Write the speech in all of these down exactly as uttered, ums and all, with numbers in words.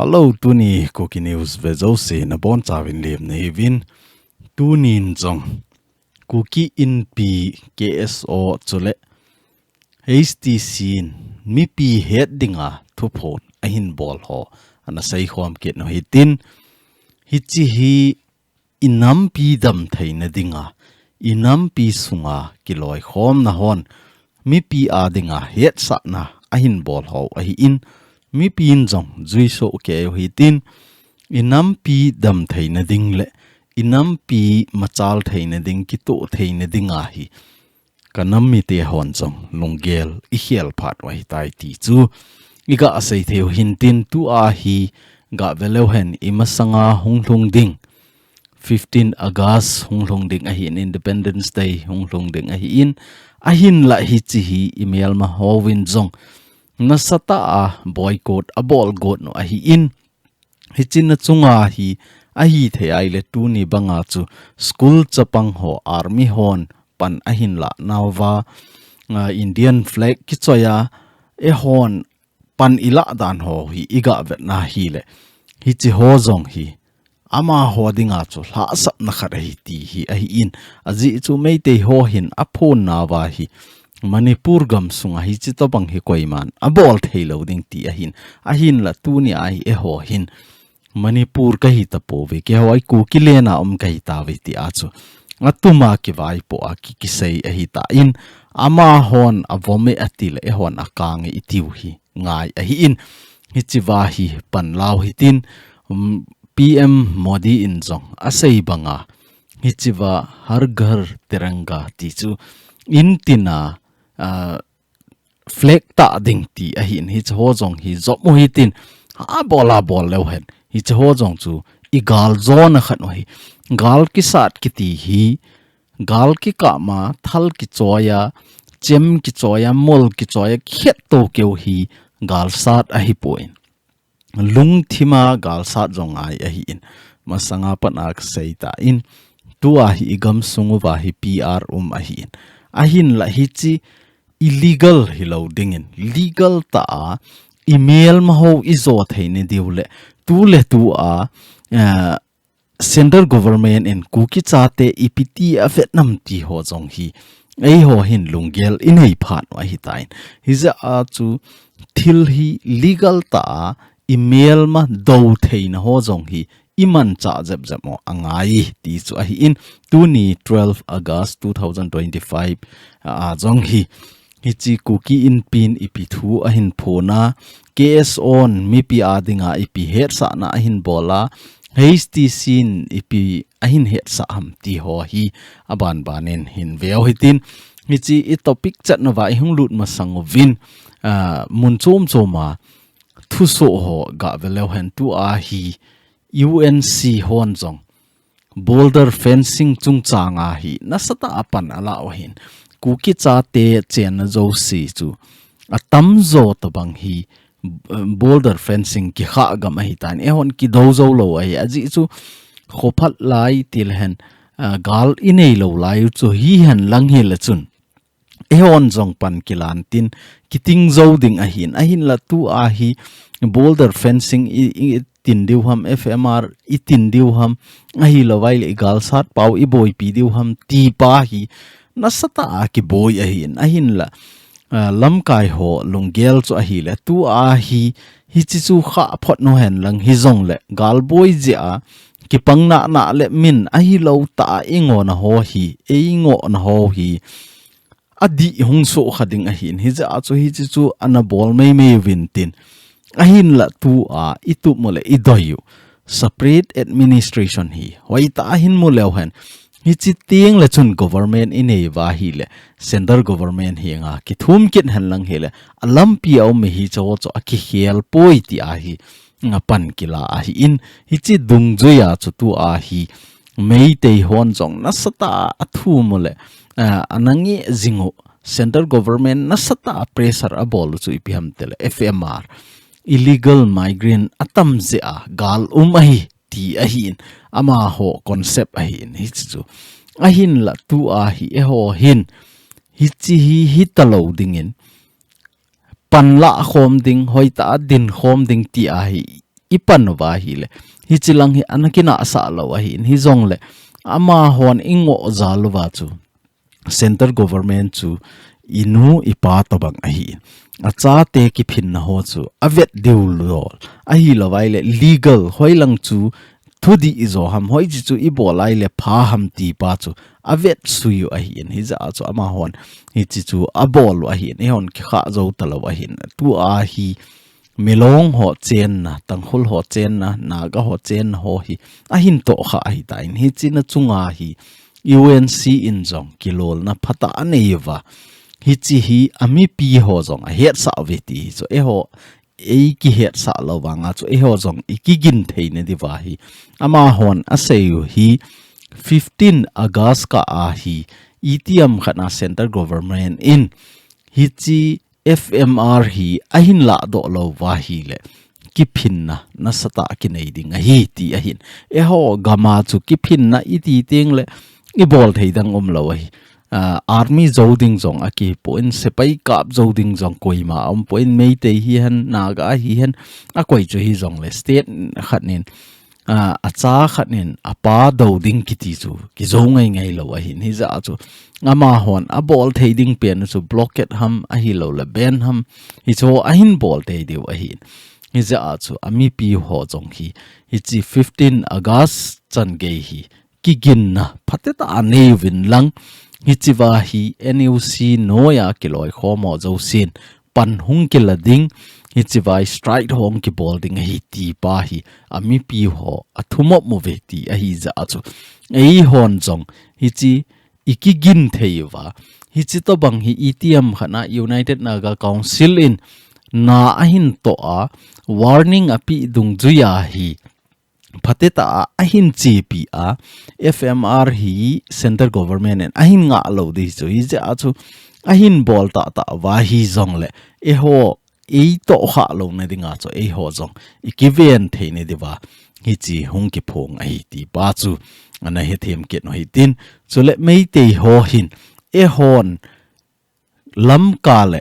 Hello, tuni Kuki News ve jouse nabonchauvin lemna hiuvin. Tunin jong Kuki Inpi K S O chule H T C in mipi het dinga thuphon ahin bol ho ana seikhom kit u hitin, hiche hi i nampi damtheina dinga, i nampi sunga kiloikhomna hon mipi a dinga hetsahna ahin bol ho ahin, mipin jong juisoh kei u hitin, i nampi damtheina ding le i nampi machal theina ding, kitoh theina dinga hi ka nam mite hon jong lunggel i khel phat u ahitai ti chu i gasei thei u hintin, tua hi gave leu hen i masanga hung lhung ding fifteen August hung lhung ding ahin, Independence Day hung lhung ding ahin, ahinlah hiche hi i melma hovin jong nasatah a boycott abol got u ahin, hiche na chunga hi ahithei ahile tuni banga chu school chapang ho army hon pan ahin lah nauva, ah, Indian flag kichoiya eihon pan i lah dan ho hi i gavetna hile, hiche ho jong hi amaho dinga chu lhahsamna khat ahi ti hi ahin, ajeh chu Meitei ho hin aphon nauva hi Manipur gamsunga hiche tobang hi koiman abol thei lou ding ti ahin, ahinlah tuni a hi eiho hin Manipur kahi tapouve, keiho hi Kuki lena um kahi tauve tia chu atuma kivaipoh a ki, kisei ahitan, amahon avom e atile eihon akang e itiu hi ngai ahin, hichea hi pan lau hitin, um, P M Modi in jong asei banga hichea Har Ghar Tiranga ti chu in tina, ah, flag tah ding ti ahin, hiche ho jong hi jom u hitin, abol abol leu hen hiche ho jong chu i galjona khat u ahi. Gal kisat kiti hi gal kikah ma thal kichoiya, chem kichoiya, mol kichoiya, khetto keu hi galsat ahipon, lungthima galsat jong ngai ahin, masanga pat a kasei tan, tua hi i gamsung uva hi P R um ahin, ahinlah hiche illegal hilou dingin, legal tah a i melma ho i jo theina diu le, tu le tu a, eh, Central Government in Kuki chate ipi ti avet nam ti ho jong hi eiho hin lunggel i nei phat u ahitan. Hijeh a chu thil hi legal tah a i melma do theina ho jong hi i manchah jep jep u angai ti chu ahin, tuni twelve August two thousand twenty-five a jong hi hiche Kuki Inpin ipi thu ahin phon a, K S O in mipi a dinga ipi hetsahna ahin bol a, H T C in ipi ahin hetsah ham ti ho hi aban banin hin veu hitin, hiche i topic chatna uva i hung lut masang uvin, ah, mun chom chom a thusoh ho gave leu hen tua hi U N C hon jong border fencing chungchang a hi nasatah a pan ala u ahin, Kuki chate chenna jouse chu atamjo tobang hi, eh, border fencing kikha gam ahitan, eihon kido jou lou ahi, ajeh chu khophat lai tile hen, ah, gal i nei lou lai u chu hihen lang hile chun eihon jong pan kilan tin kiting jou ding ahin, ahinlah tua hi border fencing i, i tin diu ham, F M R i tin diu ham, ahilou vaile i galsat pau i boipi diu ham ti pa hi nasatah a kiboi ahin, ahinlah, ah, lamkai ho lunggel chu ahile tua hi hiche chu kha phot u hen lang hijongle gal boi jeh a kipang nana le min ahilou tah a i ngona ho hi, ei ngona ho hi adih hung soh kha ding ahin, hijeh a chu hiche chu ana bol mei mei uvin tin, ahinlah tua i tup u le i doi u separate administration hi hoitah a hin mu leu hen, hiche teng le chun government i nei uva hile central government henga kithum kit hen lang hile alampi a um e, hiche ho chu akikhel poi ti ahi a pan kila ahin, hiche dungjuia chu tua hi Meitei hon jong nasatah a athum u le, ah, ana nge jing u, central government nasatah a pressure abol u chu ipi ham tile F M R, illegal migrant atam jeh a gal um ahi ti ahin, amaho concept ahin, hiche chu ahinlah tua hi eiho hin hiche hi hita lou dingin panla khom ding, hoitah a din khom ding ti ahi, ipan uva ahile, hichi lang hi ana kinahsah lou ahin, hijongle amahon ingoh jal uva chu central government chu inu ipa tobang ahi. Achate kiphinna ho chu avet diu lou. Ahilou vaile legal hoilang chu thudih ijo ham, hoichi chu ibol ahile pha ham tipa chu avet sui u ahin, hijeh a chu amahon hichi chu abol u ahin, eihon kikhah jou talou ahin. Tua hi Milong ho chenna, Tangkhul ho chenna, Naga ho chenna ho hi ahin tohkhah ahitan, hichina chunga hi U N C in jong kilolna phatah anei uva, hichi hi amipi ho jong ahetsah uve ti hi chu eiho, eikihetsah lou vanga chu eiho jong ikigin theina diuva hi amahon asei u hi fifteen August kah a hi itiham khatna central government in hichi F M R hi ahin lahdoh lou uva ahile kiphinna nasatah kinei ding ahi ti ahin. Eiho gama chu kiphinna iti tengle ibol thei dang umlou ahi. Ah, army jou ding jong akipon, sepai kap jou ding jong koima aumpon, Meitei hihen, Naga hihen, akoi chu hijongle state khat nin, ah, acha khat nin apa dou ding kiti chu kijou ngaingai lou ahin, hijeh a chu amahon abol thei ding pen chu blockade ham ahiloule ban ham, hichu ahin bol thei diu ahin. Hijeh a chu amipi ho jong hi hichi fifteen August changei hi kiginna phatecha anei uvin lang, hichiva hi N U C noiya kiloikhom ho jousen pan hung kila ding, hichiva strike hung kibol ding ahi tipa hi amipi ho athumop uve ti ahijeh a chu eihon jong hichi ikigin thei uva, hichi tobang hi itiham khatna United Naga Council in na ahin toh a, warning apeh dungjuiya hi phatecha a ahin chepi a, F M R hi central government in ahin ngah lou ding chu, hijeh a chu ahin bol tahtah uva hijongle eiho eitohkhah louna dinga chu eiho jong ikiven theina diuva hichi hung kiphong ahi tipa chu ana hethem kit u hitin. Chule Meitei ho hin eihon Lamka le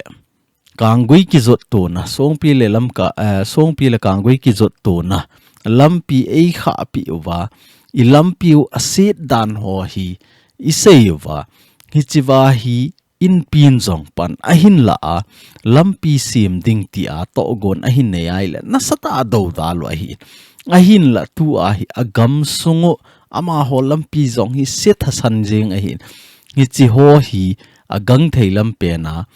Kanggui kijottona, Songpi le Lamka, eh, Songpi le Kanggui kijottona lampi eikhahpeh uva, ilampiu aset dan ho hi isei uva, hichiva hi Inpi in jong pan ahin lah a, lampi sem ding tia tohgon ahin nei ahile nasatah a doudal u ahi. Ahinla tua hi agamsung u amaho lampi jong hi sethasan jeng ahi. Hichi ho hi agangthei lampen a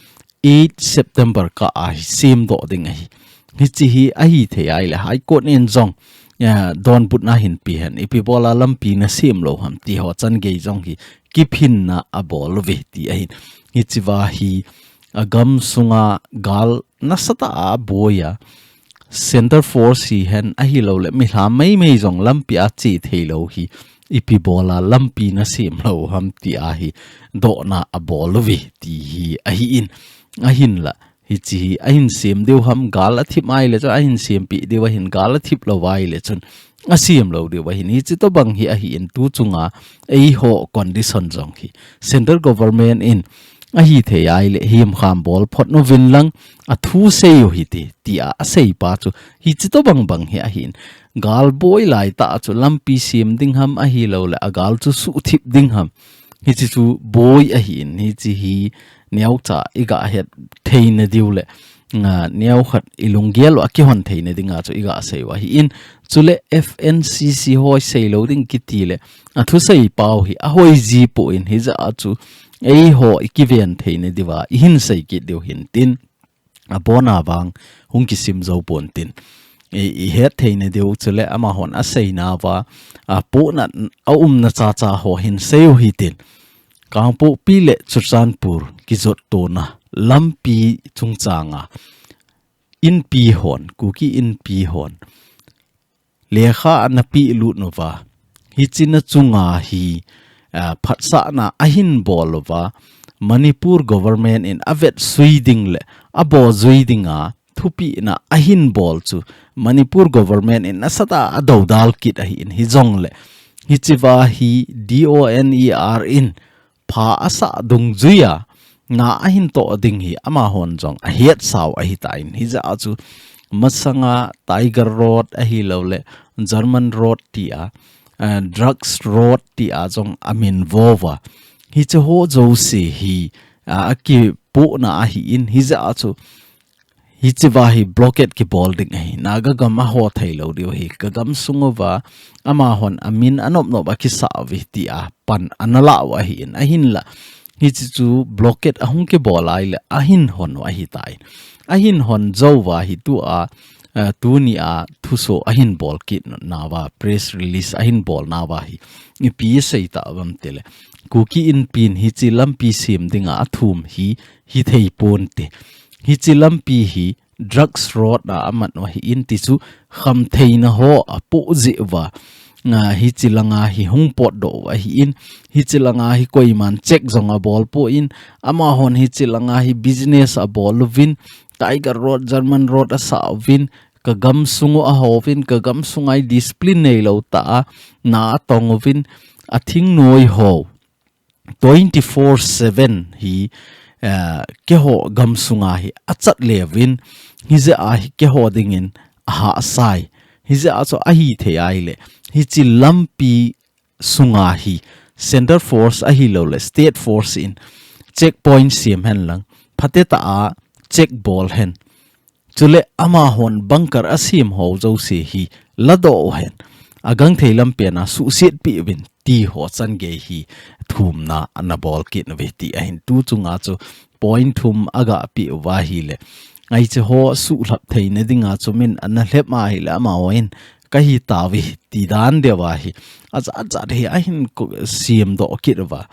eight September kah a hi semdoh ding ahi. Hichi hi ahithei ahile High Court in jong, eh, donbutna hinpe hen, ipi bola lampi nasem lou ham ti ho changei jong hi kiphinna abol uve ti ahin. Hichiva hi agamsunga gal nasatah a aboi a, Centre Force hihen ahilouleh milham meimei jong lampi a che theilou hi ipi bola lampi nasem lou ham tia hi dohna abol uve ti hi ahin. Ahinla hichi hi ahin sem diu ham, gal athip ahile chun ahin sempeh diu ahin, gal athip lou ahile chun asem lou diu ahin. Hichi tobang hi ahin, tu chunga eiho condition jong hi Central Government in ahithei ahile hemkham bol phot uvin lang, athu sei u hite tia aseipa chu hichi tobang bang hi ahin. Gal boi laitah a chu lampi sem ding ham ahilouleh agal chu suhthip ding ham, hichi chu boi ahin. Hichi hi neocha iga het theina diu le, ah, neokhat ilunggel u akihon theina dinga chu iga sei u ahin. Chule F N C C ho seilou ding kiti le, athu seipau hi ahoi jipoi, hijeh a chu eiho ikiven theina diuva ihin sei kit diu hintin, abona vang hung kisim jou pontin, i, ihet theina diu chule amahon aseinauva, apohnat aumna chacha ho hin sei u hitin. Kangpokpi le Churachandpur kijottona lampi chungchanga Inpi hon, Kuki Inpi hon lekha ana pehlut uva, hichina chunga hi, ah, phatsahna ahin bol uva, Manipur Government in avetsui ding le abojui dinga thupehna ahin bol chu Manipur Government in nasatah a adoudal kit ahin, hijongle hichiva hi D O N E R in pha asah dungjuia na ahin toh ding hi amahon jong ahetsau ahitan, hijeh a chu masanga Tiger Road ahilou le German Road tia, eh, Drugs Road tia jong amin vo uva. Hiche ho jouse hi, ah, akipohna ahin, hijeh a chu hiche va hi blockade kibol ding ahi. Naga gam a ho thei lou diu ahi. Ka gam sung uva amahon amin anop nop a kisa uve tia pan ana la u ahin. Ahinla hiche chu blockade ahung kibol a ahile ahin hon u ahitai. Ahin hon jou uva hi tua, eh, tuni a thuso ahin bol kit nauva, press release ahin bol nauva hi ipi sei ta uvam tile, Kuki Inpi in hiche lampi sem dinga athum hi, hithei ponte. Hiche lampi hi drugs road a aman u ahin, tichu khamtheina ho apoh jeh uva, ah, hiche langa hi hung potdoh u ahin, hiche langa hi koiman check jong abol pon, amahon hiche langa hi business abol uvin, Tiger Road, German Road asa uvin, ka gam sung u ahouvin, ka gam sunga hi discipline neilou tah a na atong uvin, athingnoi ho twenty-four seven hi, eh, keiho gam sunga hi achat le uvin, hijeh a hi keiho dingin ahahsa e. Hijeh a chu ahithei ahile, hiche lampi sunga hi Centre Force ahilou le State Force in checkpoint sem hen lang, phatecha a check bol hen. Chule amahon bunker asem ho jouse hi ladoh u hen. Agangthei lampen a suhset peh uvin ti ho changei hi thumna ana bol kit uve ti ahin. Tu chunga chu point thum aga peh uva ahile, hiche ho suhlhap theina dinga chu min ana lhep ahile amahon kahi tauve ti dan deuva hi ajat jat hi ahin ko-, semdoh kit uva.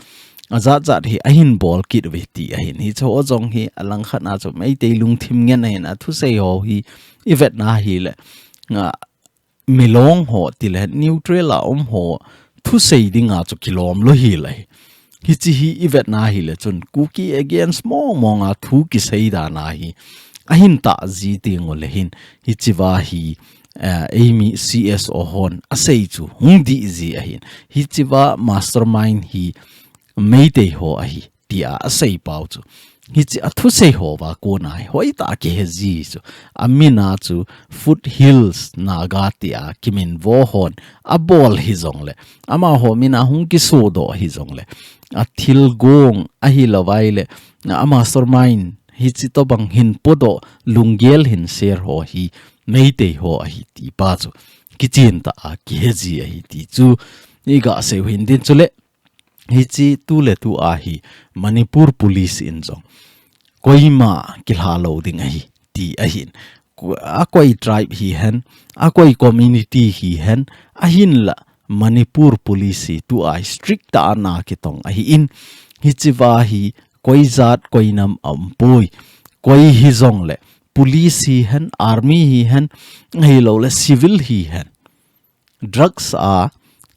Ajat jat hi ahin bol kit uve ti ahin. Hiche ho jong hi alangkhat a chu Meitei lungthim ngen ahin, athusei ho hi ivetna ahile, ah, milong ho tile neutral a um ho thusei dinga chu kilom lou hel ahi. Hiche hi ivetna ahile chun Kuki against mong mong a thu kisei dan ahi. Ahin tah ji teng ule hin hiche va hi, eh, eimi C S O hon asei chu hung dih ji ahin. Hiche va mastermind hi Meitei ho ahi tia asei pau chu, hiche athusei ho va kona hi hoitah a kihe ji chu. Amin a chu Foothills Naga tia kiminvo hon abol hijongle, amaho min a hung kisodoh hijongle, athilgong ahilou vaile, a mastermind hiche tobang hin podoh, lunggel hin share ho hi Meitei ho ahi ti pa chu kichen tah a kihe ji ahi ti chu iga sei u hin tin. Chule hiche tuletu a hi Manipur Police in jong koima kilha lou ding ahi ti ahin. Ko-, akoi tribe hihen, akoi community hihen, ahinla Manipur Police hi tua hi strict tah a na kitong ahin. Hiche va hi koi jat koi nam aumpoi. Koi hijongle, police hihen, army hihen, ahilou le civil hihen, drugs a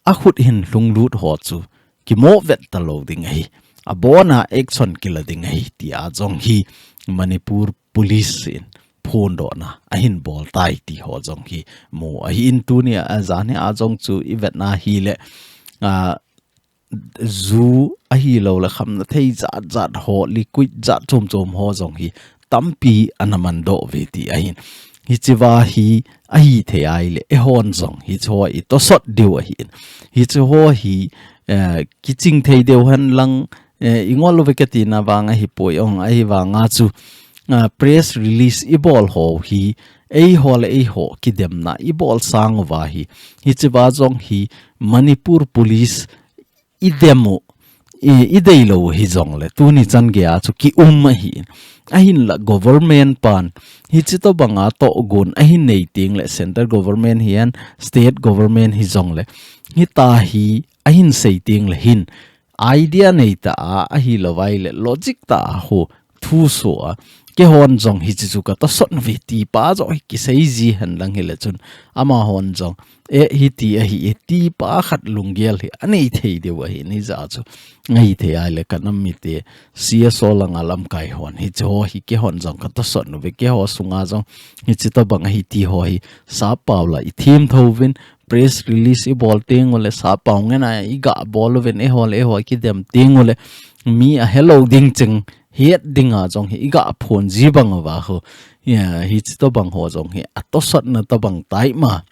akhut hin lhunglut ho chu kimoh vet talou ding ahi. Abona action kila ding ahi tia jong hi Manipur Police in phondohna ahin bol tai ti ho jong hi mu ahin. Tunia, a, janhi a jong chu ivetna ahile, a, ju ahilou le khamna thei jat jat ho, liquid jat chom chom ho jong hi tampi ana mandoh uve ti ahin. Hiche va hi ahithei ahile, eihon jong hiche ho itosot diu ahin. Hiche ho hi, eh, kiching thei diu hen lang, eh, ingol uve kati na vang ahipoi ong, ahivanga chu, ah, press release ibol ho hi, eiho le eiho kidemna ibol sang uva hi, hiche va jong hi Manipur Police idem u, i, ideilou hijongle, tuni chan gei a chu kium ahi. Ahinla government pan hiche tobanga tohgon ahin nei tengle, central government hihen, state government hijongle, hitia hi ahin sei tengle hin, idea nei tah a, ahilou vaile logic tah a ho thuso a, keihon jong hiche chu katosot uve ti pa joh hi kisei ji hen lang hile chun, amahon jong, eh, hiti ahi e ti pa khat lunggel hi anei thei diu ahi, hijeh a chu. Ahithei ahile kanam mite, C S O langa lamkai hon hiche ho hi keihon jong katosot uve, keiho sunga jong hiche tobang ahi ti ho hi sappao la ithem thouvin, press release ibol tengule, sappao ngen a iga bol uvin, eiho le eiho kidem tengule, mi ahelou ding cheng het dinga jong hi iga phon ji bang uva ho, Ya, hichi tobang ho jong hi, atosatna tobang tai ma.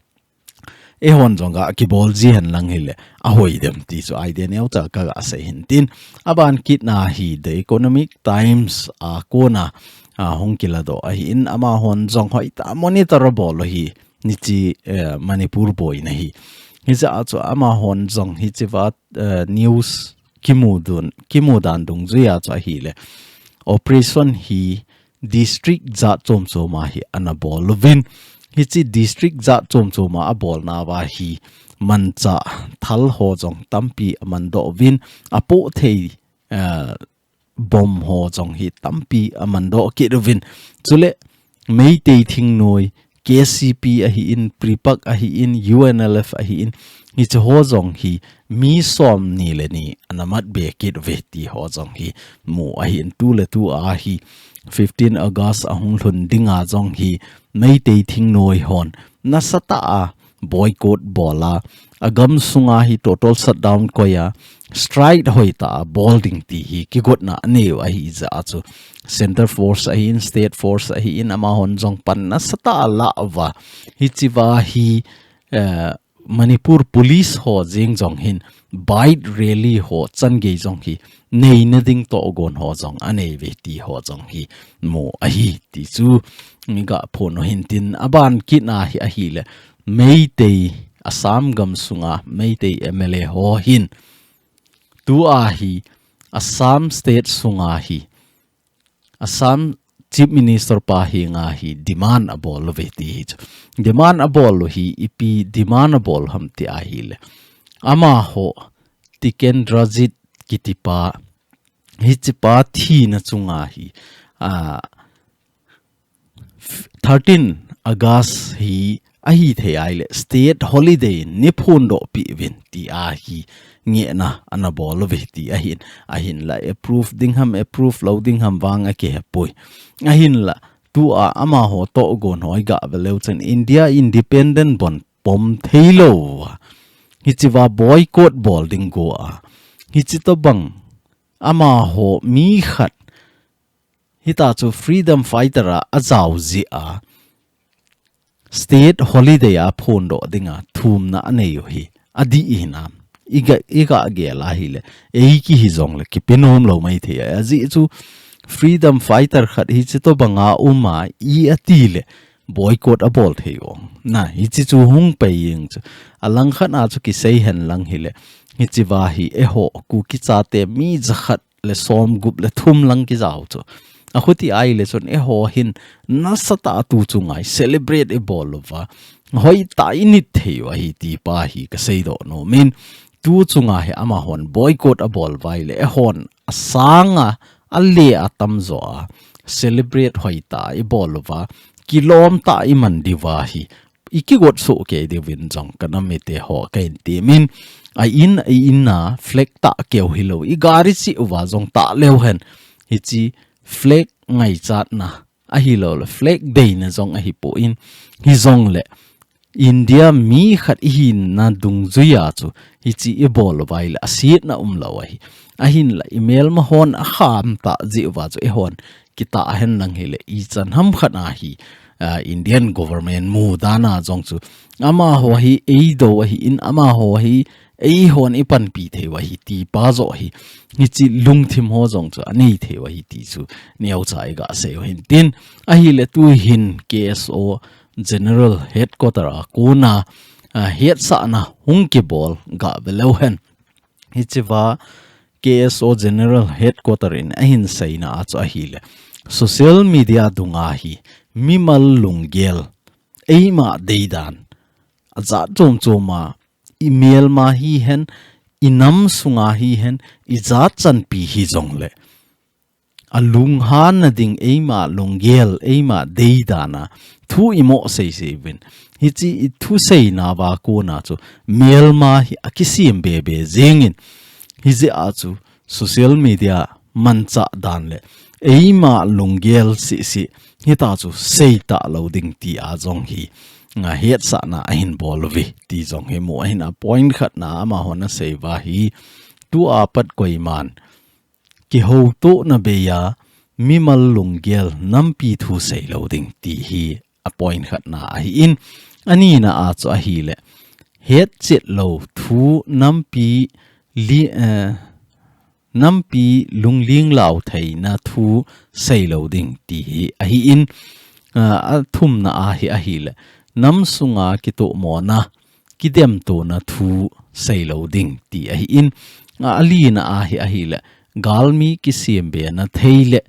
Eihon jong ga kibol ji hen lang hile, ahoi dem ti chu idea neocha ka ga sei hin tin. Aban kitna hi The Economic Times a kona, a, hung kila doh ahin amahon jong hoitah monitor abol u hi. Hichi, eh, Manipur boina hi. Hijeh a chu amahon jong hichiva, eh, news kimu dun, kimu dan dungjuia chu ahile. Operation hi district jat chom choma hi ana bol uvin. Hichi district jat chom choma abolna uva hi manchah thal ho jong tampi aman doh uvin. Apoh thei, eh, bomb ho jong hi tampi aman doh kit uvin. Chule Meitei thingnoi, K C P ahin, PREPAK ahin, U N L F ahin, hichi ho jong hi mi som ni le ni ana mat be kit uve ti ho jong hi mu ahin, tu le tu a hi fifteen August ahung lhun dinga jong hi Meitei thingnoi hon nasatah a boycott bol a, agam sunga hi total shutdown koi a, strike hoitah a bol ding ti hi kigotna anei u ahi jeh a chu. Center force ahin, state force ahin, amahon jong pan nasatah a la uva. Hichiva hi, eh, Manipur police ho jeng jong hin, bike rally ho chan gei jong hi, neina ding togon ho jong anei uve ti ho jong hi mu ahi ti chu. Ni ga phon u hin tin aban kitna hi ahile. Meitei Assam gam sunga Meitei M L A ho hin. Tu a hi Assam state sunga hi. Assam Chief Minister pa hi nga hi demand abol uve ti hi chu. Demand abol u hi ipi demand abol ham ti ahile. Amaho Tikendrajit kitipa hichipa thina chunga hi. A, thirteen August hi ahi thei ahile state holiday ni phondoh pi uvin ti a hi ngehna ana bol uve ti ahin, ahinla approve ding ham, approve lou ding ham vang akihepoi. Ahinla tu a amaho togon ho i ga ve leu chun India independent bon pom thei lou a. Hichiva boycott bol ding go a. Hichi tobang amaho mi khat hita chu freedom fighter a ajao jeh a state holiday a phondoh dinga thumna anei u hi. Adih hinam. I ga, i ga gel ahile. Ei kihi jongle kipe nom lou mai thei. Ajeh chu freedom fighter khat hichi tobanga um a i ati le boycott abol thei u. Na, hichi chu hung pai jeng chu. Alang khat a chu kisei hen lang hile. Hichiva hi eiho Kuki chate mi jakhat le som gup le thum lang kijao chu. Akhuti ahile chun eiho hin nasatah a tu chunga hi celebrate i bol uva. Hoitah i nit thei u ahi ti pa hi ka seidoh nom in. Tu chunga hi amahon boycott abol uva ahile eihon asanga ale atamjo a celebrate hoitah i bol uva. Kilom tah i man diuva hi i kigot soh kei diuvin jong ka nam mite ho ka hin temin, a in, a in a flag tah keu hilou, i gari cheh uva jong tah leu hen, hichi flag ngaichatna ahilou le, flag deina jong ahipoi, hijongle India mi khat i hina dungjuia chu hichi i bol uva ahile asetna umlou ahi. Ahinla i melma hon akham tah jeh uva chu eihon kitah hen lang hile ichan ham khat a hi, ah, Indian government mudan a jong chu amaho hi eidou ahin, amaho hi eihon i panpi thei u ahi ti pa joh hi, hichi lungthim ho jong chu anei thei u ahi ti chu neocha i ga sei u hin tin, ahile tu hin K S O General Headquarter a kona, ah, hetsahna hung kibol ga ve leu hen. Hichiva K S O General Headquarter in ahin seina a chu ahile. Social media dunga hi mimal lunggel, eima deidan, ajat chom choma, i melma hihen, i nam sunga hihen, i jat chanpi hijongle. Alunghanna ding eima lunggel, eima deidana thu i mo seisei uvin. Hichi i thuseina uva kona chu melma hi akisem bebe jengin. Hijeh a chu social media manchah dan le eima lunggel sisi hita chu seita lou ding ti a jong hi nga hetsahna ahin bol uve ti jong hi mu ahin a point khatna amahon asei uva hi tu a pat koiman kihoutohna beia, mimal lunggel nampi thu seilou ding ti hi a point khatna ahin, anina a chu ahile, hetchet lou thu nampi li, eh, nampi lungling lau theina thu seilou ding ti hi ahin, ah, athumna a hi ahile, nam sunga kitomona, kidemtona thu seilou ding ti ahin, ah, alina a hi ahile, galmi kisembena thei le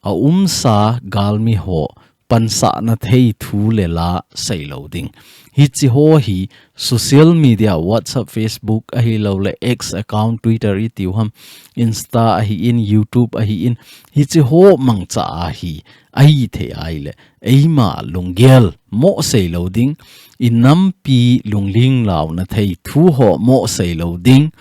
aumsa galmi ho pansahna thei thu le la seilou ding. Hichi ho hi social media, WhatsApp, Facebook ahilouleh X account, Twitter itiu ham, Insta ahin, YouTube ahin, hichi ho mangcha a hi ahithei ahile, eima lunggel mo seilou ding, i nampi lungling launa thei thu ho mo seilou ding,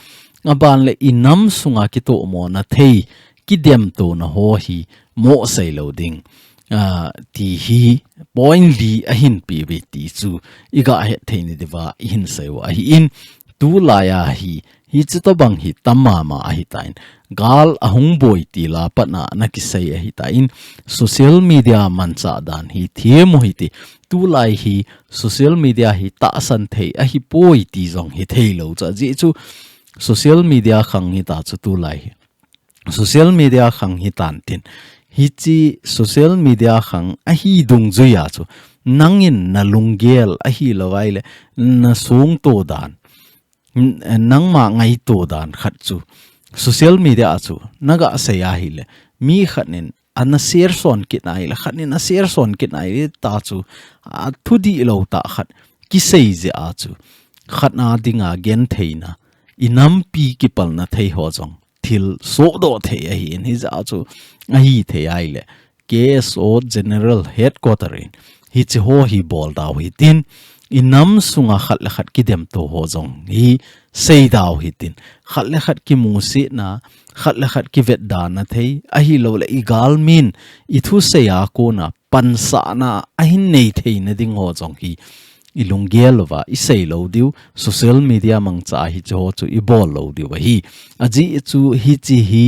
aban le i nam sunga kitomona thei, kidemtona ho hi mo seilou ding, ah, ti hi point li ahin peuve ti chu i gahet theina diuva i hin seiu ahin, tulai a hi, hichi tobang hi tam mama ahitan, gal ahung boi ti la patna ana kisei ahitan, social media manchah dan hi thiem u hite, tulai hi social media hi tahsan thei ahipoi ti jong hitheilou chu, ajeh chu social media khang hita chu tulai hi. Social media khang hitan tin. Hichi social media khang ahi dungjuia chu, nangin na lunggel ahilou ahile, na sungto dan, n-, nangma ngaito dan khat chu, social media a chu na gasei ahile, mi khat nin ana share son kit ahile, khat nin a share son kit ahile, ta chu, a thudihlou tah khat kisei jeh a chu, khat na dinga gentheina, i nampi kipalna thei ho jong thil sohdoh thei ahin, hijeh a chu ahithei ahile, K S O General Headquarter in hichi ho hi bol dau hitin, i nam sunga khat le khat kidemto ho jong hi sei dau hitin, khat le khat kimusitna, khat le khat kivetdana thei, ahilouleh i galmin i thusei a kona pansahna ahin nei theina ding ho jong hi i lunggel louva i seilou diu, social media mangcha a hichi ho chu i bollou diu ahi. Ajeh chu hichi hi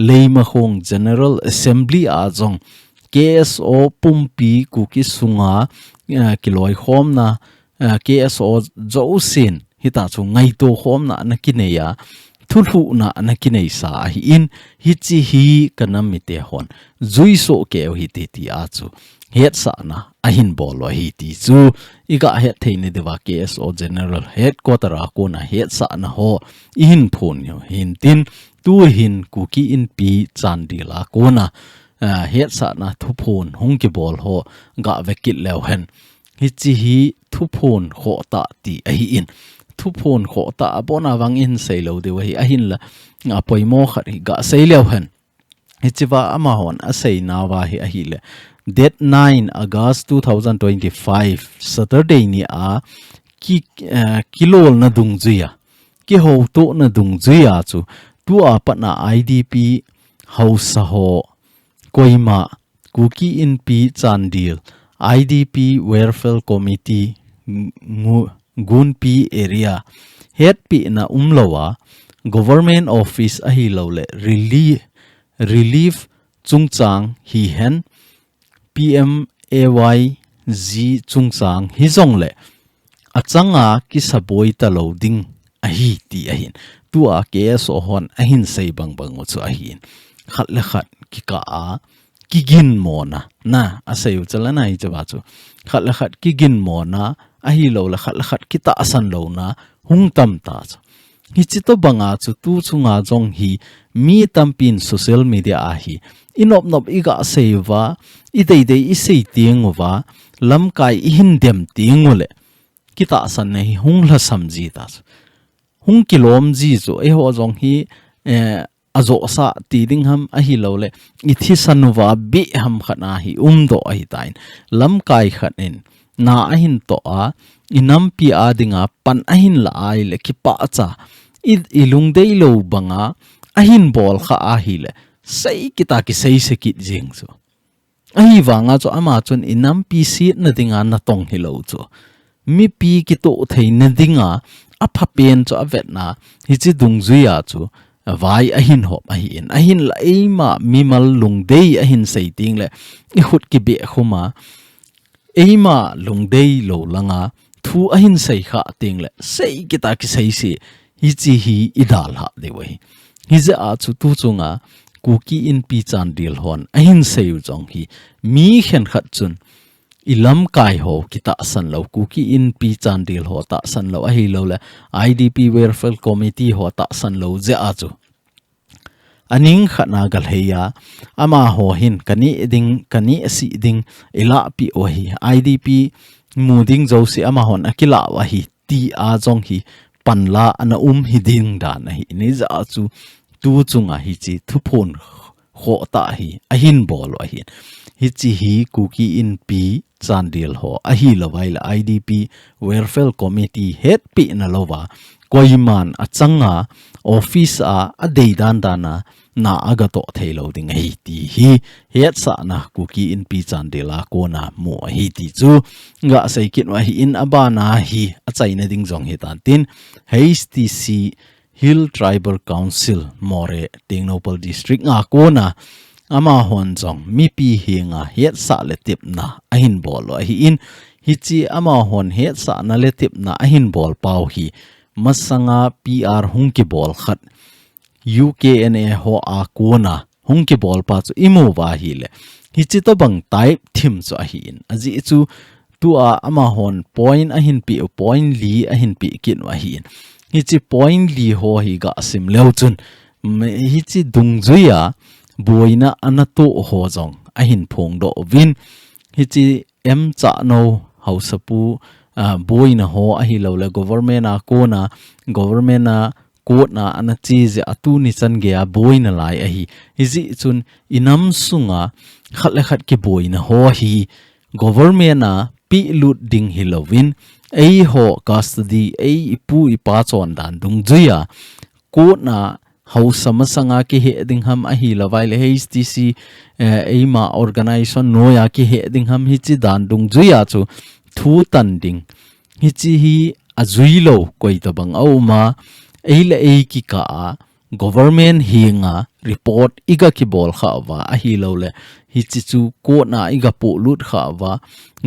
Leimakhong General Assembly a jong K S O pumpi Kuki sunga, eh, kiloikhomna, eh, K S O jousen hita chu ngaito khomna ana kinei a, thulhuhna ana kineisa ahin, hichi hi ka nam mite hon juisoh kei u hite ti a chu hetsahna ahin bol u ahi ti chu i gahet theina diuva K S O General Headquarter a kona hetsahna ho i hin phon u hintin, tuhin Kuki Inpi Chandel a kona, ah, hetsahna thuphon hung kibol ho gave kit leu hen. Hichi hi thuphon khohtah ti ahin. Thuphon khohtah abona vang i hin seilou diu ahi, ahinla, a poimo khat hi gasei leu hen. Hichiva amahon aseinauva hi ahile, date nine August two thousand twenty-five, Saturday ni a ki, eh, kilolna dungjuia, kihoutohna dungjuia chu, tua patna I D P haosa ho, koima, Kuki Inpi Chandel, I D P Welfare Committee, Ngu-, Gunpi Area, hetpina umlouva, Government Office ahilouleh, Reli-, Relief chungchang hihen, P M A Y G chungchang hijongleh, achanga kisaboi talou ding ahi ti ahin. Tua K S O hon ahin sei bangbang u chu ahin. Khat le khat kikah a, kiginmona, na, asei u chalana hichiva chu. Khat le khat kiginmona, ahilouleh khat le khat kitahsan louna, hung tam ta chu. Hichi tobanga chu tu chunga jong hi mi tampin social media a hi i nopnop i gasei uva, i deidei i sei teng uva, lamkai i hin dem teng uleh, kitahsanna hi hung lhasam ji ta chu. Hung kilom ji chu, eiho jong hi, eh, ajohsah ti ding ham ahilouleh, i thisan uva beh ham khat na hi umdoh ahitan. Lamkai khat in, na ahin toh a, i nampi a dinga pan ahin la ahileh kipahcha, i, i lungdeilou banga ahin bol kha ahileh, sei kita kisei se kit jeng chu. Ahivanga chu ama chun i nampi setna dinga natong hilou chu. Mipi kitoh theina dinga aphapen chu avetna, hichi dungjuia chu, vai ahin hop ahin. Ahinla eima mimal lungdei ahin sei tengle, i khut kibeh khum a, eima lungdei lou langa thu ahin sei kha tengle, sei kit a kisei se, hiche hi i dalhah diu ahi. Hijeh a chu tu chunga Kuki Inpi Chandel hon ahin sei u jong hi, mi khenkhat chun i lamkai ho kitahsan lou, Kuki Inpi Chandel ho tahsan lou, ahilouleh I D P Welfare Committee ho tahsan lou jeh a chu, aning khat na galhei a, amaho hin kaneh ding, kaneh sih ding, i lahpeh u ahi, I D P mu ding jouse amahon akilah u ahi, ti a jong hi panla ana um hi ding dan ahi. Hijeh a chu tu chunga hiche thuphon khoh tah hi ahin bol u ahi. Hiche hi Kuki Inpi Chandel ho ahilouleh I D P Welfare Committee hetpeh na louva, koiman achanga office a adei dan dan a na agatoh thei lou ding ahi ti hi hetsahna Kuki Inpi Chandel a kona mu ahi ti chu gasei kit u ahin, abana hi achaina ding jong hitan tin, H T C Hill Tribal Council, Moreh, Tengnoupal District a kona amahon jong mipi henga hetsah le tepna ahin bol u ahin, hiche amahon hetsahna le tepna ahin bol pau hi masanga P R hung kibol khat, U K N A ho a kona hung kibol pa chu i mu uva ahile, hiche tobang type thim chu ahin. Ajeh chu tua amahon point ahin peh u, point li ahin peh kit u ahin. Hiche point li ho hi gasim leu chun, mm, hiche dungjuia boina ana toh ho jong ahin phongdoh uvin. Hiche M Chahnou Haosapu, ah, boina ho ahilouleh government a kona, government a court na ana che jeh a tuni chan geiya boina lai ahi. Hijeh chun i nam sunga khat le khat kiboina ho hi government a pehlut ding hilouvin, eiho custody, ei ipu ipa chondan dungjuia court na haosa masanga kiheh ding ham ahilouleh H T C, eh, eima organization noiya kiheh ding ham, hiche dan dungjuia chu thu tan ding. Hiche hi ajui lou koi tobang a um a, ei le ei kikah a, government henga report i ga kibol kha uva, ahilouleh hiche chu court na i ga polut kha uva,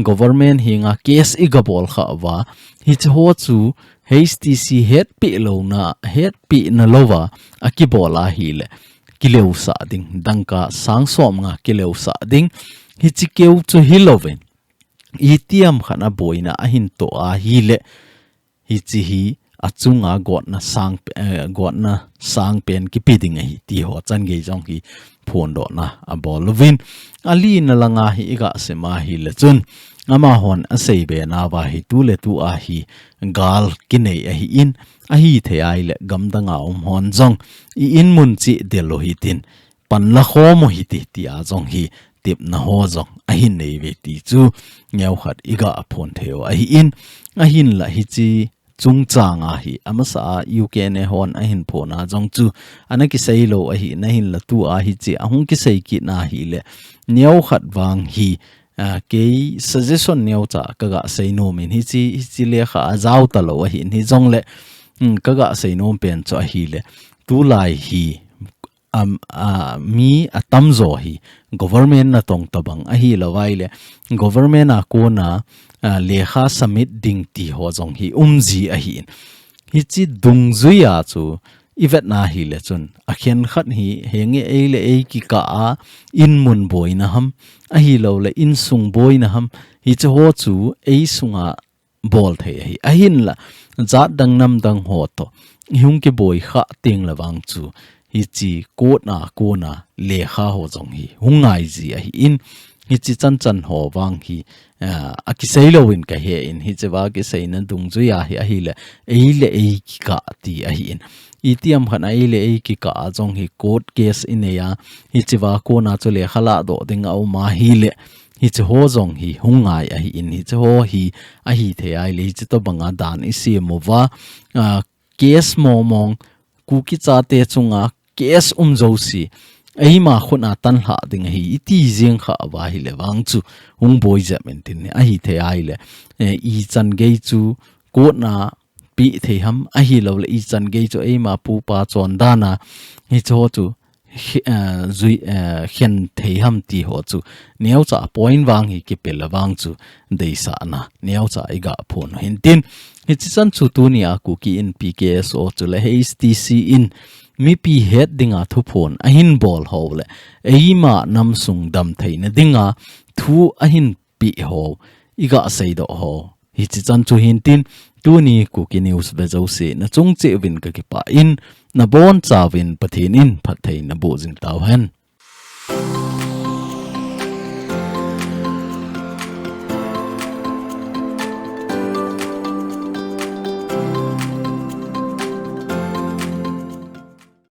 government henga case i ga bol kha uva, hiche ho chu H T C hetpeh louna, hetpeh na louva akibol ahile, kileusah ding, dangka sang som nga kileusah ding, hiche keu chu hilouvin, itiham khat a boina ahin toh ahile, hiche hi achunga gotna sang pe-, eh, gotna sang pen kipe ding ahi ti ho chan gei jong hi phondohna abol uvin. Alina langa hi i gasim ahile chun, amahon asei be nauva hi tu le tu a hi gal kinei ahin, ahithei ahile gamdang a um hon jong i in mun cheh del u hitin, panla khom u hite, tia jong hi tepna ho jong ahin nei uve ti chu neokhat i ga phon thei u ahin, ahinla hiche chungchang a hi amasa a U K N A hon ahin phon a jong chu ana kisei lou ahin, ahinla tua hiche ahung kisei kit na ahile, neokhat vang hi, ah, kei suggestion neocha ka ga sei nom in, hiche, hiche lekha ajao talou ahin, hijongle, hmm, ka ga sei nom pen chu ahile, tulai hi am, ah, mi atamjo hi government natong tobang ahilou vaile, government a kona, ah, lekha submit ding ti ho jong hi umji ahin. Hiche dungjuia chu i vetna ahile chun, akhenkhat hi henge ei le ei kikah a inmun boina ham, ahilouleh insung boina ham, hiche ho chu ei sunga bol thei ahi. Ahinla, jat dang nam dang ho toh i hung kiboi kha tengle vang chu, hiche court a kona lekha ho jong hi hung ngai ji ahin, hiche chan chan ho vang hi, ah, akisei louvin ka he in, hiche va kiseina dungjuia hi ahile, ei le ei kikah ti ahin. Itiham khat a ei le ei kikah a jong hi court case i nei a, hiche va kona chu lekha ladoh ding a um ahile, hiche ho jong hi hung ngai ahin, hiche ho hi ahithei ahile, hiche tobanga dan i sem uva, ah, case mong mong, Kuki chate chunga case um jouse, eima khut a tanlhah ding ahi, i ti jeng kha uva ahile vang chu, hung boi jep in tin, ahithei ahile, eh, ichan gei chu, court a pi thei ham, ahilouleh ichan gei chu eima pupa chondana hiche ho chu khe-, eh, jui, eh, khen thei ham ti ho chu neocha point vang hi kipel a vang chu deisahna neocha iga phon u hintin, hichi chan chu tunia Kuki Inpi K S O chule H T C in mipi het dinga thuphon ahin bol ho le eima namsung dam theina dinga thu ahin pi ho, iga seidoh ho. Hichi chan chu hintin, tuni Kuki News ve jouse nachung cheh uvin kakipah in, nabonchauvin Pathen in phatthei naboh jing tauhen.